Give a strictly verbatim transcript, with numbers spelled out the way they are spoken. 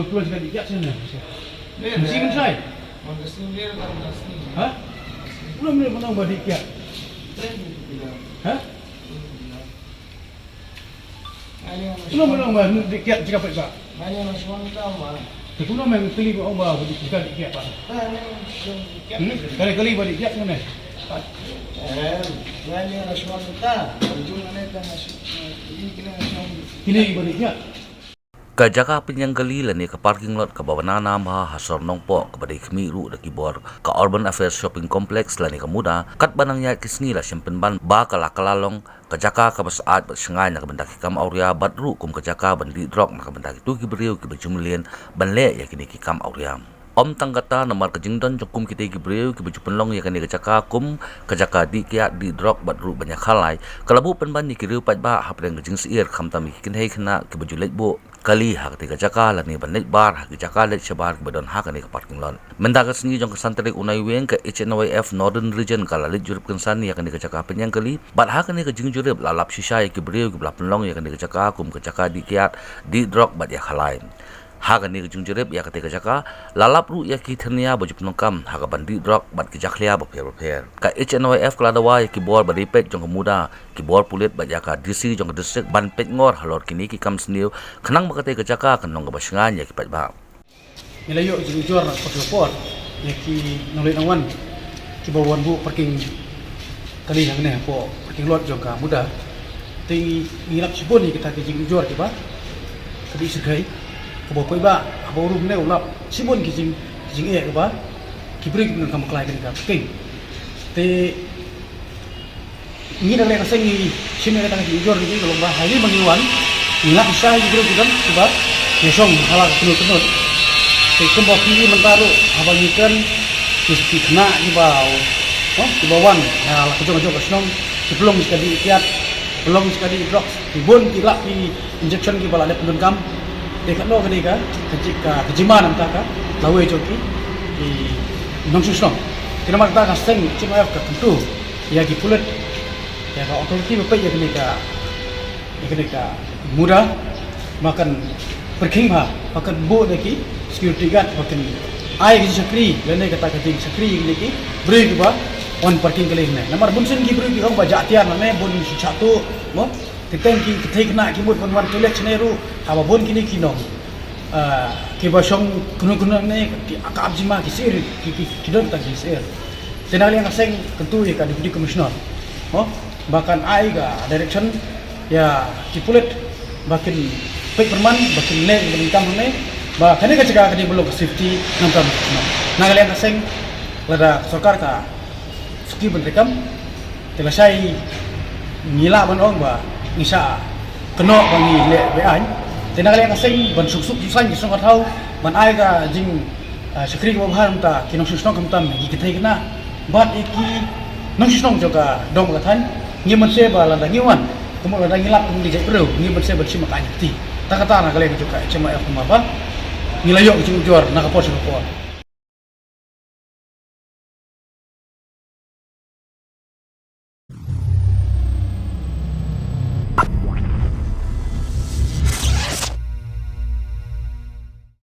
Keluar jaka dih kiad sini. Mesti menshai. Ha? Belum, belum menang ba dih kiad. Ha? Belum menang ba dih kiad jaka peit ba. Te kumno me kylli ba ong ba dih jaka dih kiad ba. Hmm? Kali kali ba dih kiad kumne. Kini ba dih kiad. Ka jaka pynïeng kali lane ka parking lot kaba bna nam ha ha sor Nongpoh kaba dei khmih ruh da ki bor ka Urban Affairs Shopping Complex lane ka MUDA, katba nang ïaid ki sngi la shim pynban ba ka la kylla long ka jaka kaba syaid bad shngaiñ na ka bynta ki kam awria bad ruh kum ka jaka ban dih drok na ka bynta kito ki briew kiba ju mlien ban leh ïa kine ki kam awria. Ym tang kata, namar ka jingdon jong kum kitei ki briew kiba ju pynlong ïa kane ka jaka kum ka jaka dih kiad, dih drok bad ruh ban ïakhalai, ka la buh pynban ïa ki riew paidbah hapdeng ka jingsyier, khamtam ïa ki kynthei khynnah kiba ju leit buh kali ha katei ka jaka lane ban leit bar ha ki jaka leit shabar kiba don ha kane ka parking lot. Mynta ka sngi jong ka san tarik u Naiwieng, ka H N Y F Northern Region ka la leit jurip kynsan ïa kane ka jaka pynïeng kali, bad ha kane ka jingjurip la lap shisha ïa ki briew kiba la pynlong ïa kane ka jaka kum ka jaka dih kiad, dih drok bad ïakhalai. Ha kane ka jingjurip ïa katei ka jaka la lap ruh ïa ki thyrnia ba ju pyndonkam ha ka ban dih drok bad ki jakhlia bapher bapher. Ka H N Y F ka la dawa ïa ki bor ba dei peit jong ka MUDA, ki bor pulit bad ïa ka D C jong ka district ban peit ngor halor kine ki kam sniew, khnang ba katei ka jaka kan long kaba shngaiñ ïa ki paidbah. Ngi la ïoh jingujor na ka por ïa ki nongleit nongwan kiba wan buh parking kali hangne hapoh parking lot jong ka MUDA. Te ngi, ngi lap shibun ïa kita ki jingujor kiba ka dei syrkhei, kaba poi ba haba u rum ne u lap shibun ki jing, ki jingeh kaba ki briew ki nang kam klai kane ka parking. Te ngi da leh ka seng ngi shim ïa kita ki jingujor ngi ka long ba ha ngi ba ngi wan ngi lap shisha ïa ki briew ki don kiba ngi shong ha la ka kynnoh kynnoh. Te kumba phi i mynta ruh haba ngi kren ki, ki khynnah kiba, oh, kiba wan na la ka jong ka jong ka shnong ki pynlong jaka dih kiad, pynlong jaka dih drok, ki bun ki lap ki injection kiba la dep pyndonkam. Te katno ka dei ka, ka ji-, ka, ka jingma na ka, ka lawei jong ki, ki nongshong shnong. Te namar kata ka seng H N Y F ka kyntu ïa ki pulit, ïa ka authority ba peit ïa kane ka, ïa kane ka MUDA, ba kan pyrkhing bha, ba kan buh da ki security guard, ba kan ai ka jingshakri lane kata ka jingshakri ïa kine ki briew kiba wan parking kali hangne. Namar bun sien ki briew ki ong ba jah tiar lane bun shu shah tuh, mo. Te teng ki kynthei khynnah ki mut ban wan toilet shane ruh haba bun kine ki nong, ah, kiba shong kynnoh kynnoh ne ki, ka ap jingma ki syier, ki, ki, ki don tang ki syier. Te na ka liang ka seng kyntu ïa ka Deputy Commissioner, mo, ba kan ai ka direction ïa ki pulit ba kin peit pynban, ba kin leh ïa ka kam hangne, ba kane ka jaka ka dei ban long ka safety nongtam. Na ka liang ka seng, lada ka sorkar ka suki ban treikam, te lashai ngi lah ban ong ba ngi shah kynnoh ba ngi leh be-aiñ. Te na ka liang ka seng ban suk suk suk saiñ ki shnong ka thaw ban ai ka jing, ah, shakri kaba bha na ka bynta ki nongshong shnong, khamtam ki kynthei khynnah bad ïa ki nongshong shnong jong ka dong ka thaiñ. Ngim banse ba lada ngi wan, kumno lada ngi lap kum ki jait briew, ngim banse ban shim ka aiñ kti. Ta kata na ka liang jong ka H N Y F kumba ba ngi la ïoh ka jingujor na ka por sha ka por.